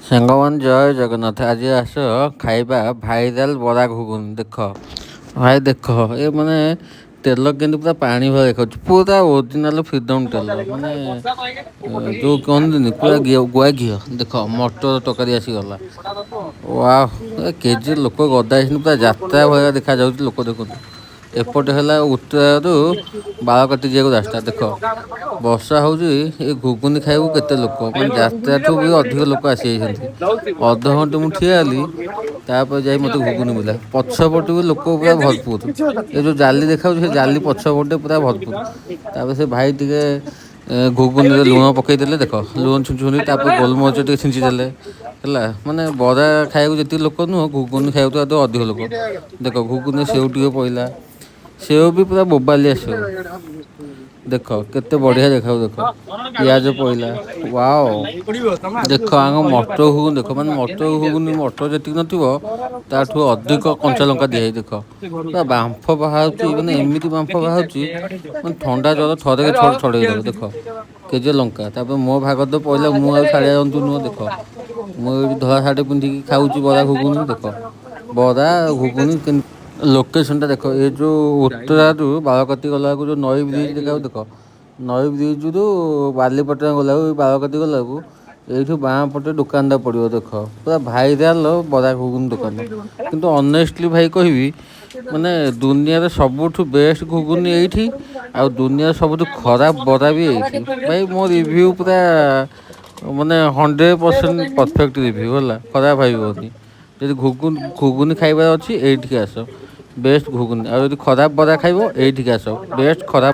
ସାଙ୍ଗମାନେ, ଜୟ ଜଗନ୍ନାଥ। ଆଜି ଆସ ଖାଇବା ଭାଇରାଲ ବରା ଘୁଗୁନି। ଦେଖ ଭାଇ, ଦେଖ, ଏ ମାନେ ତେଲ କେମିତି ପୁରା ପାଣି ଭଳିଆ ଦେଖାଉଛି। ପୁରା ଓରିଜିନାଲ ଫ୍ରିଡ଼ମ୍ ତେଲ, ମାନେ ଯେଉଁ କହନ୍ତିନି ପୁରା ଘିଅ, ଗୁଆ ଘିଅ। ଦେଖ, ମଟର ତରକାରୀ ଆସିଗଲା। ୱାହ, ଏ କେଜି ଲୋକ ଗଦା ହେଇଛନ୍ତି, ପୁରା ଯାତ୍ରା ଭଳିଆ ଦେଖାଯାଉଛି ଲୋକ। ଦେଖନ୍ତୁ, ଏପଟେ ହେଲା ଉତ୍ତରାରୁ ବାଳକାଟି ଯିବାକୁ ରାସ୍ତା। ଦେଖ, ବର୍ଷା ହେଉଛି, ଏ ଘୁଗୁନି ଖାଇବାକୁ କେତେ ଲୋକ, ମାନେ ଯାତ୍ରାଠୁ ବି ଅଧିକ ଲୋକ ଆସିଯାଇଛନ୍ତି। ଅଧଘଣ୍ଟେ ମୁଁ ଠିଆ ହେଲି, ତାପରେ ଯାଇ ମୋତେ ଘୁଗୁନି ମିଳିଲା। ପଛପଟୁ ବି ଲୋକ ପୁରା ଭରପୁର। ଏ ଯେଉଁ ଜାଲି ଦେଖାଉଛି, ସେ ଜାଲି ପଛପଟେ ପୁରା ଭରପୁର। ତାପରେ ସେ ଭାଇ ଟିକେ ଘୁଗୁନିରେ ଲୁଣ ପକେଇଦେଲେ। ଦେଖ, ଲୁଣ ଛିଞ୍ଚୁଛନ୍ତି, ତାପରେ ଗୋଲମରିଚ ଟିକେ ଛିଞ୍ଚି ଦେଲେ। ହେଲା, ମାନେ ବରା ଖାଇବାକୁ ଯେତିକି ଲୋକ ନୁହଁ, ଘୁଗୁନି ଖାଇବାକୁ ତ ଅଧିକ ଲୋକ। ଦେଖ, ଘୁଗୁନି ସେଉ ଟିକେ ପଇଲା, ସେଉ ବି ପୁରା ବୋବାଲିଆ ସେଉ। ଦେଖ, କେତେ ବଢ଼ିଆ ଦେଖାଉ। ଦେଖ, ପିଆଜ ପଇଲା। ୱାଓ! ଦେଖ, ଆଗ ମଟର ଘୁଗୁନି ଦେଖ। ମାନେ ମଟର ଘୁଗୁନି ମଟର ଯେତିକି ନଥିବ, ତାଠୁ ଅଧିକ କଞ୍ଚା ଲଙ୍କା ଦିଆହେଇ। ଦେଖ, ପୁରା ବାମ୍ଫ ବାହାରୁଛି, ମାନେ ଏମିତି ବାମ୍ଫ ବାହାରୁଛି, ମାନେ ଥଣ୍ଡା ଜ୍ୱର ଥରକେ ଛଡ଼େଇ ଦେବ। ଦେଖ, କେଜେ ଲଙ୍କା। ତାପରେ ମୋ ଭାଗ ତ ପଇଲା, ମୁଁ ଆଉ ଛାଡ଼ିବା ଜନ୍ତୁ ନୁହଁ। ଦେଖ, ମୁଁ ଏଇଠି ଧଳା ଶାଢ଼ୀ ପିନ୍ଧିକି ଖାଉଛି ବରା ଘୁଗୁନି। ଦେଖ, ବରା ଘୁଗୁନି। ଲୋକେସନଟା ଦେଖ, ଏ ଯେଉଁ ଉତ୍ତରାରୁ ବାଳକାଟି ଗଲାବେଳକୁ ଯେଉଁ ନଈ ବ୍ରିଜ୍ ଦେଖାଯାଉଛି। ଦେଖ, ନଈ ବ୍ରିଜ୍ରୁ ବାଲିପଟଣା ଗଲାବେଳକୁ, ବାଳକାଟି ଗଲାବେଳକୁ ଏଇଠୁ ବାଁ ପଟେ ଦୋକାନଟା ପଡ଼ିବ। ଦେଖ, ପୁରା ଭାଇରାଲ ବରା ଘୁଗୁନି ଦୋକାନ। କିନ୍ତୁ ଅନେଷ୍ଟଲି ଭାଇ କହିବି, ମାନେ ଦୁନିଆରେ ସବୁଠୁ ବେଷ୍ଟ ଘୁଗୁନି ଏଇଠି ଆଉ ଦୁନିଆର ସବୁଠୁ ଖରାପ ବରା ବି ଏଇଠି। ଭାଇ, ମୋ ରିଭ୍ୟୁ ପୁରା ମାନେ 100% ପରଫେକ୍ଟ ରିଭ୍ୟୁ ହେଲା, ଖରାପ ଭାବିବନି। ଯଦି ଘୁଗୁନି ଖାଇବାର ଅଛି, ଏଇଠିକି ଆସ, ବେଷ୍ଟ ଘୁଗୁନି। ଆଉ ଯଦି ଖରାପ ବରା ଖାଇବ, ଏଇଠିକି ଆସ, ବେଷ୍ଟ ଖରାପ।